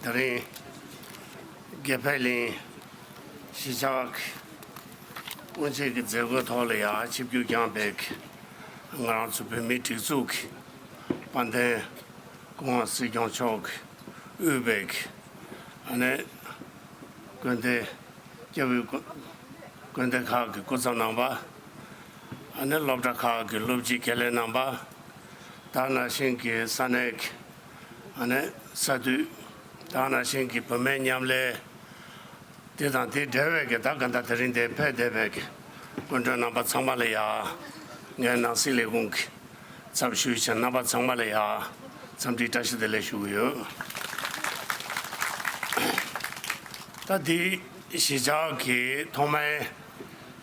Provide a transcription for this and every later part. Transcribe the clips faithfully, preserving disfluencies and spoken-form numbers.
ད་རིང་དགེ་འཕེལ་གླིང་གཞིས་ཆགས་ཀྱི་དབུ་འབྱེད་ཀྱི་མཛད་སྒོའི་ཐོག་ལ་ཡང་ཆིབས་བསྒྱུར་བསྐྱངས་པའི་ང་རང་ཚོ་བོད་མིའི་སྒྲིག་འཛུགས་ཀྱི་དཔལ་ལྡན་སྐུ་ངོ་སྲིད་སྐྱོང་མཆོག་གིས་དབུས་པའི་ཨ་ནི་དགོན་སྡེ། སྐྱབས་ཡུལ་དགོན་དགོན་སྡེ་ཁག་གི་སྐུ་ཚབ་རྣམ་པ། ཨ་ནི་སློབ་གྲྭ་ཁག་གི་སློབ་སྤྱི་འགན་ལེན་རྣམ་པ། དེ་ནང་བཞིན་གྱི་ས་གནས་ཀྱི་ཨ་ནི་ས་འཐུས། དེ་ནང་བཞིན་གྱི་བུད་མེད་མཉམ་ལས། དེ་དང་དེ་འབྲེལ་བའི་གི་ད་ག་ད་དེ་རིང་འདིར་ཕེབས་བསྡད་པའི་གི་སྐུ་མགྲོན་རྣམ་པ་ཚང་མ་ལ་ཡ། ངའི་ནང་སྲིད་ལས་ཁུངས་ཀྱི་ཚབ་ཞུས་བྱས་རྣམ་པ་ཚང་མ་ལ་ཡ། འཚམས་འདྲིའི་བཀྲ་ཤིས་བདེ་ལེགས་ཞུ་གི་ཡོད། ད་འདི་གཞིས་ཆགས་ཀྱི་ཐོག་མའི་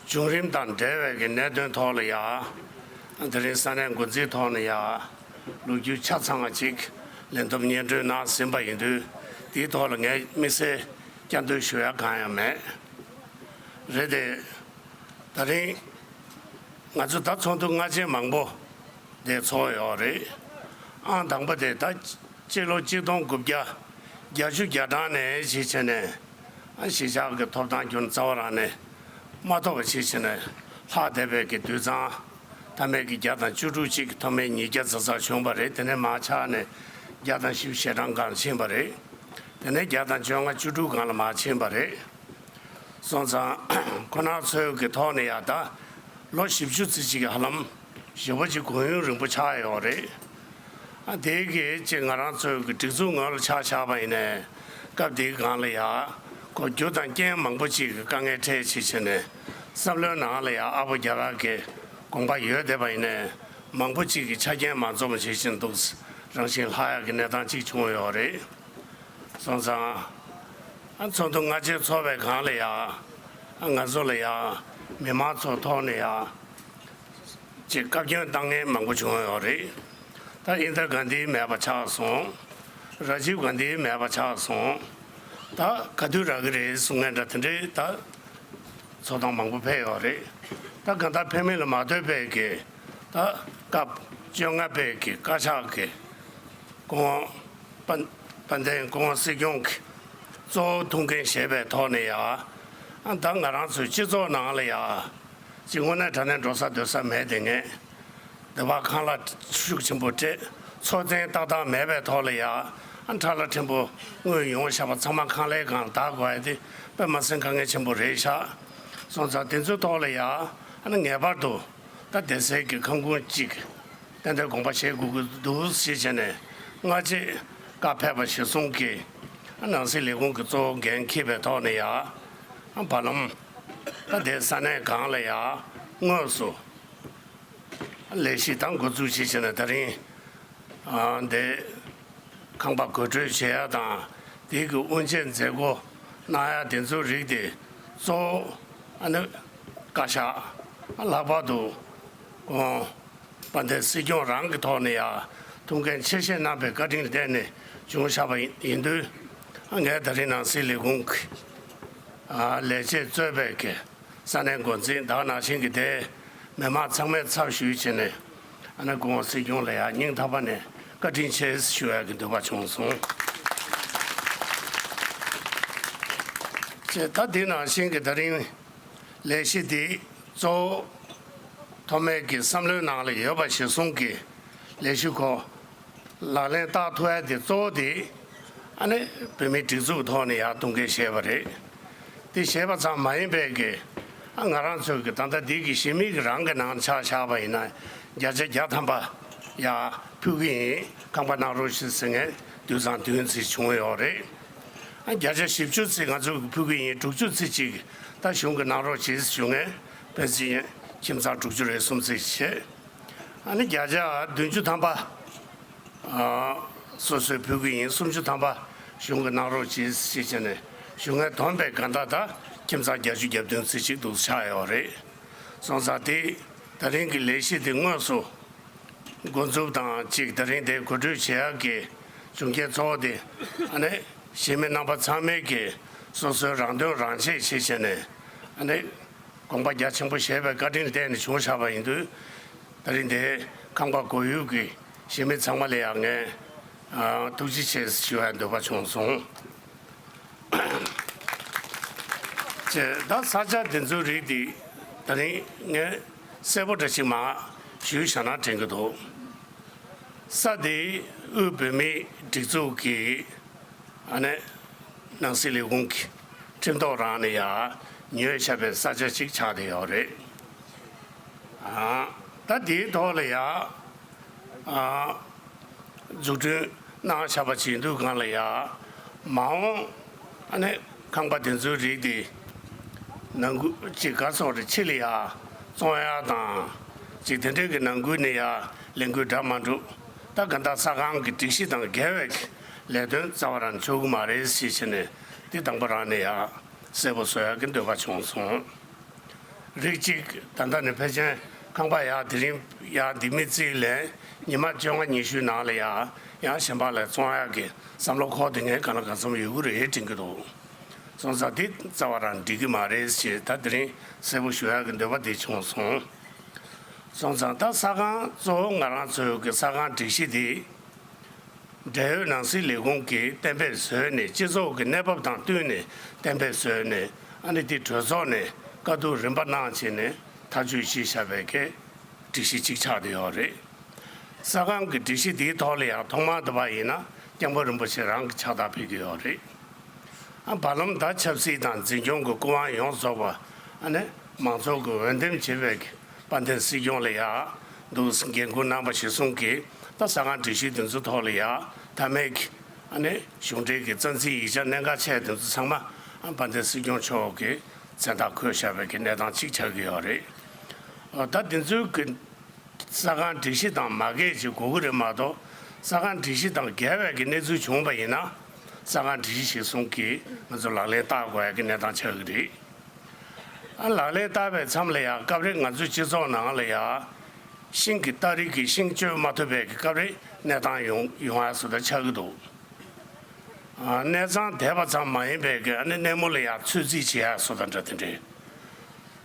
བྱུང་རིམ་དང་འབྲེལ་བའི་གི་གནད་དོན་ཐོག་ལ་ཡ། དེ་རིང་ས་གནས་འགོ་འཛིན་ཐོག་ནས་ཡ། ལོ་རྒྱུས་ཆ་ཚང་བ་ཅིག་ལན་ཐོབ་སྙན་སྒྲོན་གནང་ཟིན་པ་ཡིན་དུས། དེའི་ཐོག་ལ་ངས་དམིགས་བསལ་བསྐྱར་ཟློས་ཞུ་ཡ་གང་ཡང་མེད། རེད་དེ། ད་རིང་ང་ཚོ་ད་ཚོགས་འདུ་སྔ་རྗེས་མང་པོ་དེ་ཚོགས་ཡོད་རེད། ཨང་དང་པོ་དེ་ད་སྤྱི་ལོ་གཅིག་སྟོང་དགུ་བརྒྱ་བརྒྱད་ཅུ་གྱ་གྲངས་ནས་བྱས་བྱས་ནས། ཨ་གཞིས་ཆགས་ཀྱི་ཐོབ་ཐང་ཁྱོན་རྩ་བ་རང་ནས་མ་ཐོབ་པ་བྱས་བྱས་ནས་ལྷག་བསྡད་པའི་གི་དུད་ཚང་མཐའ་མའི་གི་བརྒྱ་དང་བཅུ་དྲུག་ཅིག་ཐོག་མའི་ཉིས་བརྒྱ་ཙམ་ཙམ་བྱུང་བ་རེད། དེ་ནས་མར་ཆག་ནས་བརྒྱ་དང་བཞི་བཅུ་ཞེ་གྲངས་སྒང་ཕྱིན་པ་རེད། དེ་ནས་བརྒྱ་དང་བཅོ་ལྔ་བཅུ་དྲུག་སྒང་ལ་མར་ཕྱིན་པ་རེད། སོང་ཙང་ཁོ་ན་ཚོའི་གི་ཐོག་ནས་ཡ་ད་ལོ་བཞི་བཅུ་ཙམ་ཅིག་གི་ཧ་ལམ་ཞེ་པོ་ཅིག་གོ་ཡུན་རིང་པོ་ཆགས་ཡོད་རེད། ཨ་དེའི་གི་ཅིག་ང་རང་ཚོའི་གི་སྒྲིག་འཛུགས་ངོས་ལ་ཆ་བཞག་པ་ཡིན་ནའི་སྐབས་དེའི་སྒང་ལ་ཡ་ཁོ་རྒྱུ་དང་རྐྱེན་མང་པོ་ཅིག་གི་དཀའ་ངལ་འཕྲད་བྱས་བྱས་ནས་བསམ་བློའི་ནང་ལ་ཡ་ཨ་པོ་རྒྱ་གར་གི་དགོངས་པ་ཡོད་བསྡད་པ་ཡིན་ནའི་མང་པོ་ཅིག་གི་ཆ་རྐྱེན་མ་འཛོམས་བྱས་བྱས་འདུག་རང་བཞིན་ལྷག་ཡག་གི་གནས་སྟངས་ཅིག་བྱུང་ཡོད་རེད། སོང་ཙང་། ཨ་ཚོགས་འདུ་སྔ་རྗེས་ཚོགས་པའི་སྒང་ལ་ཡ། ཨ་ང་ཚོ་ལ་ཡ། མི་མང་ཚོ་ཐོག་ནས་ཡ། ཅིག་བཀའ་བཀྱོན་བཏང་མཁན་མང་པོ་བྱུང་ཡོད་རེད། ད་ཨིན་དྲ་གྷན་དྷི་མེད་པ་ཆགས་སོང་། ར་ཇིབ་གྷན་དྷི་མེད་པ་ཆགས་སོང་། ད་ག་དུས་རག་གི་རེད་གསུང་མཁན་འདྲ་དེ་འདྲའི་ད། ཚོགས་སྟངས་མང་པོ་ཕེབས་ཡོད་རེད། ད་གང་ལྟར་ཕེབས་མིན་ལ་མ་ལྟོས་པའི་གི་ད་སྐབས་བཅོ་ལྔ་པའི་གི་བཀའ་ཤག་གི་སྐུ་ངོ་དཔལ་དཔལ་ལྡན་སྐུ་ངོ་སྲིད་སྐྱོང་གི་གཙོ་བོ་ཐུགས་འགན་བཞེས་པའི་ཐོག་ནས་ཡ། ཨ་ད་ང་རང་ཚོའི་སྤྱི་ཚོགས་ནང་ལ་ཡ། ཅིག་དངོས་གནས་དྲང་གནས་འགྲོ་ས་སྡོད་ས་མེད་དེ་ངས། འདི་བ་ཁང་གླ་ཤུགས་ཆེན་པོ་སྤྲད། འཚོ་རྟེན་ཏག་ཏག་མེད་པའི་ཐོག་ལ་ཡ། ཨ་ཁྲ་ལ་ཕྲན་བུ་དངུལ་ཡོང་བཞག་པ་ཚང་མ་ཁང་གླའི་སྒང་ལ་བདག་དགོས་ཡ་དེ་དཔེ་མ་སྲིད་དཀའ་ངལ་ཆེན་པོ་རེད་ཤག་སོང་ཙང་དེ་ཚོའི་ཐོག་ལ་ཡ། ཨ་ནི་ངེས་པར་དུ་ད་སྡེ་སྲིད་ཀྱི་ཁང་ཁུངས་གཅིག་ཏན་ཏན་དགོངས་པ་བཞེས་དགོས་ཀྱི་འདུག་ཞེས་བྱས་ནས་སྔ་རྗེས་བཀའ་ཕེབས་པ་གཞིར་བཟུང་གིས། ཨ་ནང་སྲིད་ལས་ཁུངས་ཀྱི་གཙོ་བོ་འགན་འཁྱེར་བའི་ཐོག་ནས་ཡ། ཨ་བར་ལམ་ད་དེ་ས་གནས་སྒང་ལ་ཡ་དངོས་སུ། ལས་གཞི་དང་འགོ་འཛུགས་བྱེད་བྱས་ནས་ད་རིང་ཨ་འདི་ཁང་པ་གོ་སྒྲིག་བྱེད་ཡ་དང་དེ་གི་དབུ་འབྱེད་མཛད་སྒོ་གནང་ཡ་དེ་ཚོའི་རིགས་དེ་གཙོ་བོ་ཨ་ནི་བཀའ་ཤག་ལྷག་པར་དུ་ཁོང་དཔལ་ལྡན་སྲིད་སྐྱོང་རང་གི་ཐོག་ནས་ཡ་ཐུགས་འགན་ཆེ་བཞེས་གནང་པའི་བཀའ་དྲིན་ལ་བརྟེན་ནས་བྱུང་བཞག་པ་ཡིན་དུས། ཨ་ངས་ད་རིང་ནང་སྲིད་ལས་ཁུངས་ཀྱི་ཨ་ལས་བྱེད་གཙོས་པའི་གི་ས་གནས་འགོ་འཛིན་དག་ནང་བཞིན་གྱི་དེ་མི་མང་ཚང་མས་ཚབ་ཞུས་བྱས་ནས་ཨ་ནི་སྐུ་ངོ་སྲིད་སྐྱོང་ལ་ཡང་སྙིང་ཐག་པ་ནས་བཀའ་དྲིན་ཆེ་ཞུ་ཡག་གི་འདོད་པ་བྱུང་སོང་། ཅེས་ད་དེ་ནང་བཞིན་གྱི་ད་རིང་ལས་གཞི་འདི་གཙོ་བོ་ཐོག་མའི་གི་བསམ་བློའི་ནང་ལ་ཡོད་པ་གཞིར་བཟུང་གི་ལས་གཞི་ཁོ། ལག་ལེན་བསྟར་ཐུབ་ཡ་དེ་གཙོ་བོ་དེ་ཨ་ནི་བོད་མིའི་སྒྲིག་འཛུགས་ཐོག་ནས་ཡར་གཏོང་གལ་བྱས་པ་རེད། དེ་བྱས་པ་ཙམ་མ་ཡིན་པའི་གི་ཨ་ང་རང་ཚོའི་གི་ད་ལྟ་འདི་གི་གཞི་མི་གི་རང་གི་ནང་ཆ་བཞག་པ་ཡིན་ན་བརྒྱ་ཆ་བརྒྱ་ཐམ་པ་ཡར་ཕུལ་གི་ཡིན། ཁང་པ་གནང་རོགས་ཞེས་ཟེར་མཁན་དུད་ཚང་བདུན་ཙམ་བྱུང་ཡོད་རེད། ཨ་བརྒྱ་ཆ་བཞི་བཅུ་ཙམ་ང་ཚོས་ཕུལ་གི་ཡིན། དྲུག་ཅུ་ཙམ་ཅིག་ད་གཞུང་གི་གནང་རོགས་བྱེད་ཞུ་མཁན་ཕལ་ཆེར་ཁྱིམ་ཚང་དྲུག་ཅུ་རེ་གསུམ་ཙམ་བྱས། ཨ་ནི་བརྒྱ་ཆ་བདུན་ཅུ་ཐམ་པ། ཨ་སོ་སོས་ཕུལ་གི་ཡིན། སུམ་ཅུ་ཐམ་པ་གཞུང་གི་གནང་རོགས་བྱེད་ཅེས་བྱས་ནས་གཞུང་ངས་བསྡོམས་པའི་གང་ལྟར་ད་ཁྱིམ་ཚང་བརྒྱད་ཅུ་གྱ་བདུན་ཙམ་ཅིག་འདུག་ཆགས་ཡོད་རེད། སོང་ཙང་དེ་ད་རིང་གི་ལས་གཞི་དེ་དངོས་སུ་འགོ་འཛུགས་དང་གཅིག་ད་རིང་དེ་གོ་སྒྲིག་བྱེད་ཡག་གི་བྱུང་རྐྱེན་གཙོ་བོ་དེ་ཨ་ནི་གཞིས་མི་རྣམ་པ་ཚང་མས་ཀྱི་སོ་སོའི་རང་དོན་རང་གཅེས་བྱེད་བྱས་ནས་ཨ་ནི། དགོངས་པ་རྒྱ་ཆེན་པོ་བཞེས་པའི་བཀའ་དྲིན་ལ་བརྟེན་ནས་བྱུང་བཞག་པ་ཡིན་དུས། ད་རིང་འདིར་ཁང་པ་གོ་ཡུལ་གྱི་གཞིས་མི་ཚང་མ་ལ་ཡང་ངས་ཨ་ཐུགས་རྗེ་ཆེ་ཞུ་བའི་འདོད་པ་བྱུང་སོང་། བྱས་ད་ས་ཆ་དེ་ཚོའི་རིགས་དེ་ད་རིང་ངས་གསལ་པོ་འདྲ་ཞིག་མར་ཞུས་བཞག་ན་དྲན་གྱི་འདུག་ས་དེ་དབུས་བོད་མིའི་སྒྲིག་འཛུགས་ཀྱི་ཨ་ནི་ནང་སྲིད་ལས་ཁུངས་ཀྱི་ཁྲིམས་ཐོག་རང་ནས་ཡང་ཉོས་བཞག་པའི་ས་ཆ་ཞིག་ཆགས་བསྡད་ཡོད་རེད། ཨ། ད་དེའི་ཐོག་ལ་ཡང་ཨ། འཛུགས་སྐྲུན་གནང་བཞག་པ་བྱེད་དུས་སྒང་ལ་ཡང་མ་འོངས་ཨ་ནི་ཁང་པ་དེ་ཚོའི་རིགས་དེ་ནང་ཁུལ་ཅིག་ག་སོགས་རེ་ཕྱི་ལ་ཡང་བཙོང་ཡག་དང་ཅིག་དེ་འདྲའི་གི་ནང་ཁུལ་ནས་ཡང་ལས་འགུལ་འདྲ་མ་འགྲོ། ད་ག་ད་ས་ཁང་གི་སྒྲིག་གཞི་དང་འགལ་བའི་ལས་དོན་རྩ་བ་རང་ཆོག་གི་མ་རེད་ཟེར་བྱས་ནས་དེ་དང་པོ་རང་ནས་ཡང་གསལ་པོ་བཟོ་ཡག་གི་འདོད་པ་བྱུང་སོང་། རིགས་གཅིག་ད་ལྟ་ནས་ཕལ་ཆེར་ཁང་པ་ཡག་དེ་རིང་ཡག་འདི་མི་རྩིས་ལས་ཉི་མ་བཅོ་ལྔ་ཉི་ཤུའི་ནང་ལ་ཡག་ཡང་གཞན་པ་ལ་བཙོང་ཡག་གི་བསམ་བློ་འཁོར་དེ་ངས་གང་ལ་གང་འཚམ་ཡོད་ཀྱི་རེད་དྲན་གྱི་འདུག་སོང་ཙང་འདི་རྩ་བ་རང་འགྲིག་གི་མ་རེད་ཞེས་ད་དེ་རིང་གསལ་པོ་ཞུ་ཡག་གི་འདོད་པ་དེ་བྱུང་སོང་། སོང་ཙང་ད་ས་ཁང་གཙོ་བོ་ང་རང་ཚོའི་གི་ས་ཁང་སྒྲིག་གཞི་དེ། འབྲེལ་ཡོད་ནང་སྲིད་ལས་ཁུངས་ཀྱིས་གཏན་འབེབས་བཟོས་ནས་སྤྱི་ཚོགས་ཀྱི་གནས་བབ་དང་བསྟུན་ནས་གཏན་འབེབས་བཟོས་ནས་ཨ་ནི་དེ་གྲོས་ཚོགས་ནས་བཀའ་བསྡུར་རིམ་པ་གནང་བྱས་ནས་ཐག་གཅོད་བྱས་བཞག་པའི་གི་སྒྲིག་གཞི་གཅིག་ཆགས་བསྡད་ཡོད་རེད། ས་ཁང་གི་སྒྲིག་གཞི་དེའི་ཐོག་ལ་ཡང་ཐོག་མར་དུ་བ་ཡིན་ན་སྐྱབས་མགོན་རིན་པོ་ཆེ་རང་གི་ཕྱག་རྟགས་ཕེབས་ཀྱི་ཡོད་རེད། ཨ་བར་ལམ་ད་ཆབ་སྲིད་དང་འཛིན་སྐྱོང་གི་སྐུ་དབང་ཡོངས་རྫོགས་པ་ཨ་ནི་མང་ཚོགས་ཀྱིས་འོས་འདེམས་བྱས་པའི་དཔལ་ལྡན་སྲིད་སྐྱོང་ལ་ཡང་འདུག་འགན་འཁུར་གནང་པ་གཞིར་བཟུང་གིས་ད་ས་ཁང་སྒྲིག་གཞི་དེ་ཚོ་ཐོག་ལ་ཡང་མཐའ་མའི་གི་ཨ་ནི་གཞུང་འབྲེལ་གྱི་རྩ་འཛིན་ཡིག་ཆ་གནད་འགག་ཆེ་དེ་ཚོ་ཚང་མ་ཨ་དཔལ་ལྡན་སྲིད་སྐྱོང་མཆོག་གིས་མཚན་རྟགས་འཁོད་བཞག་པའི་གི་གནས་སྟངས་གཅིག་ཆགས་ཀྱི་ཡོད་རེད། ཨ་ད་དེ་ཚོའི་གི་ས་ཁང་སྒྲིག་གཞི་དང་མ་འགལ་ཅིག་དགོས་ཀྱི་རེད་མ་གཏོགས་ས་ཁང་སྒྲིག་གཞི་དང་འགལ་བའི་གི་གནས་ཚུལ་བྱུང་བ་ཡིན་ན་ས་ཁང་སྒྲིག་གཞི་གཞིར་བཟུང་གིས་ང་ཚོ་ལག་ལེན་བསྟར་དགོས་ཡ་གི་གནས་སྟངས་ཆགས་ཀྱི་རེད། ཨ་ལག་ལེན་བསྟར་བའི་མཚམས་ལ་ཡང་སྐབས་རེ་ང་ཚོའི་སྤྱི་ཚོགས་ནང་ལ་ཡང་ཤིང་གི་སྟ་རེ་གིས་ཤིང་གཅོད་མ་ཐུབ་པའི་གི་སྐབས་རེ་གནས་སྟངས་ཡོང་ཡོང་ཡ་བཟོ་ལྟ་ཆགས་ཀྱི་འདུག་ཨ་གནས་ཚང་དེ་བ་ཙམ་མ་ཡིན་པའི་གི་ཨ་ནི་གནས་མོ་ལ་ཡང་ཚོད་རྩིས་བྱེད་ཡ་བཟོ་ལྟ་འདྲ་དེ་འདྲའི།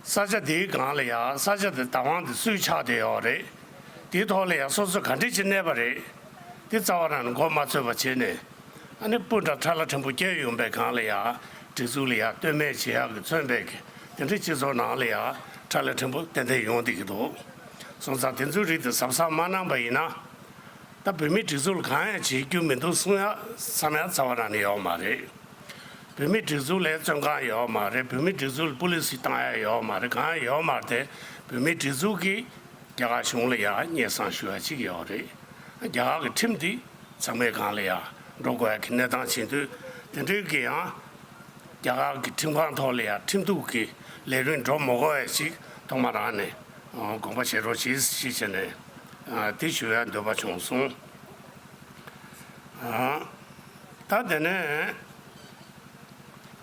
ས་ཆ་དེའི་སྒང་ལ་ཡང་ས་ཆ་དེ་བདག་དབང་དེ་སུས་ཆགས་བསྡད་ཡོད་རེད། དེའི་ཐོག་ལ་ཡང་སོ་སོ་ག་འདྲས་ཅིག་གནས་པ་རེད། དེ་རྩ་བ་རང་ནས་མགོ་མ་ཚོས་པ་བྱས་ནས་ཨ་ནི་སྤུ་འདྲ་ཁྲ་ལ་ཕྲན་བུ་སྐྱེས་ཡོང་པའི་སྒང་ལ་ཡང་སྒྲིག་འཛུགས་ལ་ཡང་ལྟོས་མེད་བྱེད་ཡག་གི་མཚོན་པའི་གི་དེ་འདྲའི་སྤྱི་ཚོགས་ནང་ལ་ཡང་ཁྲ་ལ་ཕྲན་བུ་ཏན་ཏན་ཡོང་བསྡད་ཀྱི་འདུག་སོང་ཙང་དེ་ཚོའི་རིགས་དེ་གཟབ་གཟབ་མ་གནང་པ་ཡིན་ན། ད་བོད་མིའི་སྒྲིག་འཛུགས་ལ་གང་ཡང་བྱེད་རྒྱུ་མི་འདུག་གསུང་ཡ་བསམ་ཡ་རྩ་བ་རང་ནས་ཡོད་མ་རེད། བོད་མིའི་སྒྲིག་འཛུགས་ལ་བཙོན་ཁང་ཡོད་མ་རེད། བོད་མིའི་སྒྲིག་འཛུགས་ལ་པུ་ལི་སི་བཏང་ཡ་ཡོད་མ་རེད། གང་ཡང་ཡོད་མ་རེད་དེ། བོད་མིའི་སྒྲིག་འཛུགས་ཀྱིས་རྒྱ་གར་གཞུང་ལ་ཡང་སྙན་སེང་ཞུ་ཡ་གཅིག་ཡོད་རེད། རྒྱ་གར་གྱི་ཁྲིམས་འདི་ཚང་མའི་སྒང་ལ་ཡང་འགྲོ་དགོས་ཡ་གི་གནས་སྟངས་ཕྱིན་དུས་དེ་འདྲའི་གི་ཡང་རྒྱ་གར་གྱི་ཁྲིམས་ཁང་ཐོག་ལ་ཡང་ཁྲིམས་གཏུག་གི་ལས་རིམ་འགྲོ་མ་དགོས་པ་ཞིག་ཐོག་མ་རང་ནས་དགོངས་པ་བཞེས་རོགས་གྱིས་ཞེས་བྱས་ནས་དེ་ཞུ་ཡ་འདོད་པ་བྱུང་སོང་། ད་དེ་ནས་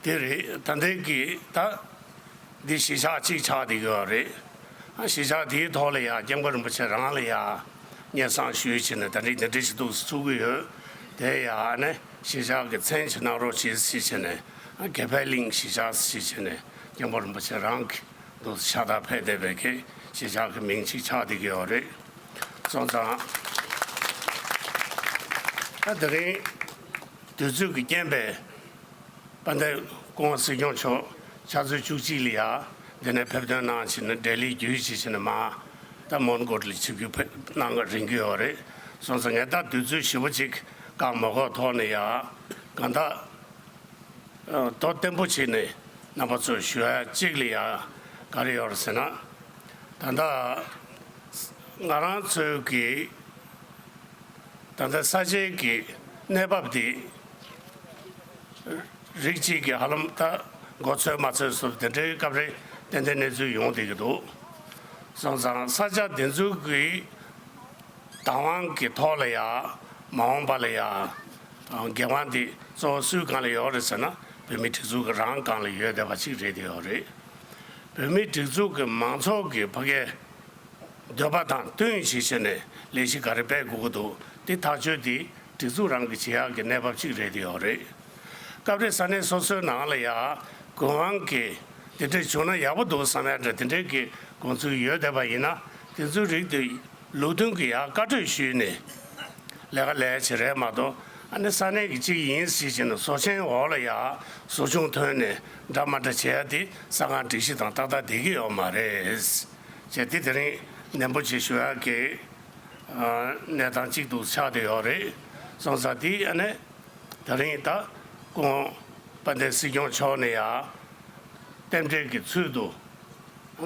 དེ་རེད། ད་ལྟའི་གི་ད་འདི་གཞིས་ཆགས་གཅིག་ཆགས་བསྡད་ཡོད་རེད། གཞིས་ཆགས་དེའི་ཐོག་ལ་ཡང་སྐྱབས་མགོན་རིན་པོ་ཆེ་རང་ལ་ཡང་སྙན་སེང་ཞུས་བྱས་ནས་ད་རེས་འདི་འདྲ་ཞིག་འདུག་ཚུགས་ཀྱི་ཡོད། དེ་ཡང་ནས་གཞིས་ཆགས་ཀྱི་མཚན་ཅིག་གནང་རོགས་གྱིས་ཞེས་བྱས་ནས་དགེ་འཕེལ་གླིང་གཞིས་ཆགས་ཞེས་བྱས་ནས་སྐྱབས་མགོན་རིན་པོ་ཆེ་རང་གི་འདུག་ཤ་སྟག་ཕེབས་བསྡད་པའི་གི་གཞིས་ཆགས་ཀྱི་མིང་ཅིག་ཆགས་བསྡད་ཀྱི་ཡོད་རེད། སོང་ཙང་ད་དེ་རིང་དུས་ཚོད་ཀྱི་རྐྱེན་པས་དཔལ་ལྡན་སྐུ་ངོ་སྲིད་སྐྱོང་མཆོག་ཕྱག་ཚོད་བཅུ་གཅིག་ལ་ཡ་འདི་ནས་ཕེབས་ཐོན་གནང་བྱས་ནས་ལྡི་ལི་བརྒྱུད་བྱས་བྱས་ནས་མ་ད་མོན་གྷོ་ལ་ཆིབས་བསྒྱུར་ཕེབས་གནང་ག་རན་གྱི་ཡོད་རེད། སོང་ཙང་ངས་ད་དུས་ཚོད་ཞེ་པོ་ཅིག་བཀག་མ་དགོས་ཐོག་ནས་ཡ་གང་ལྟར། ཨ། དོ་བརྟན་པོ་བྱས་ནས་རྣམ་པ་ཚོར་ཞུ་ཡ་གཅིག་ལ་ཡ་ག་རེ་ཡོད་རེད་ཟེར་ན། ད་ལྟ་ང་རང་ཚོའི་གི་ད་ལྟ་ས་ཆའི་གི་གནས་བབ་དེ་རིགས་གཅིག་གི་ཧ་ལམ་ད་མགོ་ཚོས་མ་ཚོས་སོགས་དེ་འདྲའི་སྐབས་རེ་ཏན་ཏན་གནས་ཚུལ་ཡོང་བསྡད་ཀྱི་འདུག་སོང་ཙང་ས་ཆ་དེ་ཚོའི་གི་བདག་དབང་གི་ཐོག་ལ་ཡ་མ་འོངས་པ་ལ་ཡ་འགན་དབང་འདི་གཙོ་བོ་སུའི་སྒང་ལ་ཡོད་རེད་ཟེར་ན་བོད་མིའི་སྒྲིག་འཛུགས་ཀྱི་རང་སྒང་ལ་ཡོད་བསྡད་པ་ཅིག་རེད་དེ་ཡོད་རེད། བོད་མིའི་སྒྲིག་འཛུགས་ཀྱི་མང་ཚོགས་ཀྱི་ཕ་གིའི་འདོད་པ་དང་བསྟུན་བྱས་བྱས་ནས་ལས་གཞི་ག་རེ་སྤེལ་དགོས་ཀྱི་འདུག་དེ་ཐག་གཅོད་དེ་སྒྲིག་འཛུགས་རང་གིས་བྱེད་ཡག་གི་གནས་བབ་ཅིག་རེད་དེ་ཡོད་རེད། སྐབས་རེ་ས་གནས་སོ་སོའི་ནང་ལ་ཡ་དགོས་དབང་གི་དེ་འདྲས་བྱུང་ན་ཡག་པོ་འདུག་བསམ་ཡ་འདྲ་དེ་འདྲས་ཀྱི་དགོངས་ཚུལ་ཡོད་བསྡད་པ་ཡིན་ན་དེ་ཚོའི་རིགས་དེ་ལུགས་མཐུན་གྱི་ཡ་བཀའ་གྲོས་ཞུས་ནས་ལས་ཀ་ལས་བྱེད་རེད་མ་གཏོགས་ ཨ་ནི་ས་གནས་ཀྱི་གཅིག་ཡིན་ཟེར་བྱས་ནས་བཟོ་ཆེན་འོག་ལ་ཡ་བཟོ་ཆུང་ཐོན་ནས་འདྲ་མ་འདྲ་བྱེད་ཡ་དེ་ས་ཁང་སྒྲིག་གཞི་དང་ཏག་ཏག་བསྡད་ཀྱི་ཡོད་མ་རེད། བྱས་དེ་དེ་རིང་ནན་པོ་བྱེད་ཞུ་ཡ་གི་གནས་སྟངས་གཅིག་ཏུ་ཆགས་བསྡད་ཡོད་རེད། སོང་ཙང་དེ་ཨ་ནི་དེ་རིང་ད་སྐུ་ངོ་དཔལ་ལྡན་སྲིད་སྐྱོང་མཆོག་ནས་ཡ། རྟེན་འབྲེལ་གྱི་ཚུལ་དུ་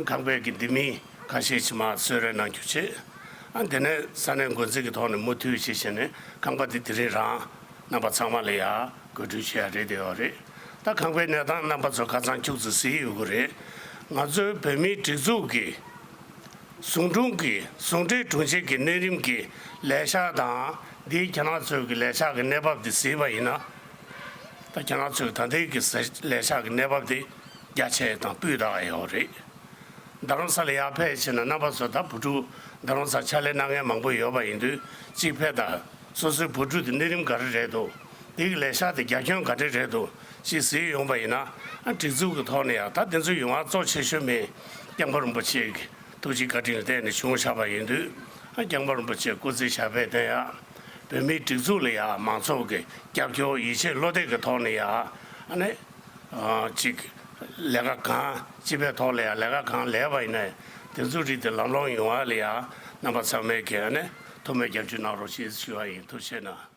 ཁང་པའི་གི་ལྡེ་མིག་ཁ་ཤས་ཅིག་མར་གསོལ་རས་གནང་རྒྱུ་བྱས། ཨ་དེ་ནས་ས་གནས་འགོ་འཛིན་གྱི་ཐོག་ནས་མུ་མཐུད་བྱས་བྱས་ནས་ཁང་པ་དེ་དེ་རིང་རང་རྣམ་པ་ཚང་མ་ལ་ཡ་གོ་སྒྲིག་བྱས་ཡ་རེད་དེ་ཡོད་རེད། ད་ཁང་པའི་གནས་སྟངས་རྣམ་པ་ཚོ་ཁ་སང་ཁྱུག་ཙམ་གཟིགས་ཡོད་གི་རེད། ང་ཚོའི་བོད་མིའི་སྒྲིག་འཛུགས་ཀྱི་ཟུང་དྲུང་གི་ཟུང་འབྲེལ་དྲུང་ཆེ་གི་གནས་རིམ་གྱི་ལས་ཤག་དང་འདིའི་ཁྱེད་རང་ཚོའི་གི་ལས་ཤག་གི་གནས་བབ་དེ་གཟིགས་པ་ཡིན་ན། ད་ཁྱེད་རང་ཚོས་ད་ལྟའི་གི་ས་ལས་ཤག་གི་གནས་བབ་དེ་རྒྱ་ཆེ་དང་སྤུས་དག་ཡོད་རེད། རྡ་རམ་ས་ལ་ཡར་ཕེབས་བྱས་ན་རྣམ་པ་ཚོ་ད་བུ་ཕྲུག་རྡ་རམ་ས་ལ་ཕྱག་ལས་གནང་མཁན་མང་པོ་ཡོད་པ་ཡིན་དུས་གཅིག་ཕེབས་དང་སོ་སོའི་བུ་ཕྲུག་དེ་གནས་རིམ་ག་རེ་རེད་འདུག་དེ་གི་ལས་ཤག་དེ་རྒྱ་ཁྱོན་ག་འདྲ་རེད་འདུག་ཅེས་གཟིགས་ཡོང་པ་ཡིན་ན། ཨ་སྒྲིག་འཛུགས་ཀྱི་ཐོག་ནས་ཡང་ད་དེ་ཚོ་ཡོང་བ་གཙོ་ཆེ་ཤོས་མིན་སྐྱབས་མགོན་རིན་པོ་ཆེ་གི་ཐུགས་རྗེ་བཀའ་དྲིན་ལ་བརྟེན་ནས་བྱུང་བཞག་པ་ཡིན་དུས། ཨ་སྐྱབས་མགོན་རིན་པོ་ཆེ་སྐུ་ཚེ་ཞབས་པད་བརྟན་ཡག་བོད་མིའི་སྒྲིག་འཛུགས་ལ་ཡང་མང་ཚོགས་ཀྱི་རྒྱབ་སྐྱོར་ཡིད་ཆེས་བློ་གཏད་ཀྱི་ཐོག་ནས་ཡང་ཨ་ནི་ཅིག་ལས་ཀ་གང་སྤྱི་པའི་ཐོག་ལ་ཡང་ལས་ཀ་གང་ལས་པ་ཡིན་ནའི་དེ་ཚོ་རིགས་དེ་ལམ་ལྷོང་ཡོང་བ་ལ་ཡང་རྣམ་པ་ཚང་མས་ཀྱི་ཨ་ནི་ཐུགས་སྨོན་རྒྱབ་སྐྱོར་གནང་རོགས་ཞེས་ཞུ་བ་ཡིན། ཐུགས་རྗེ་གནང་།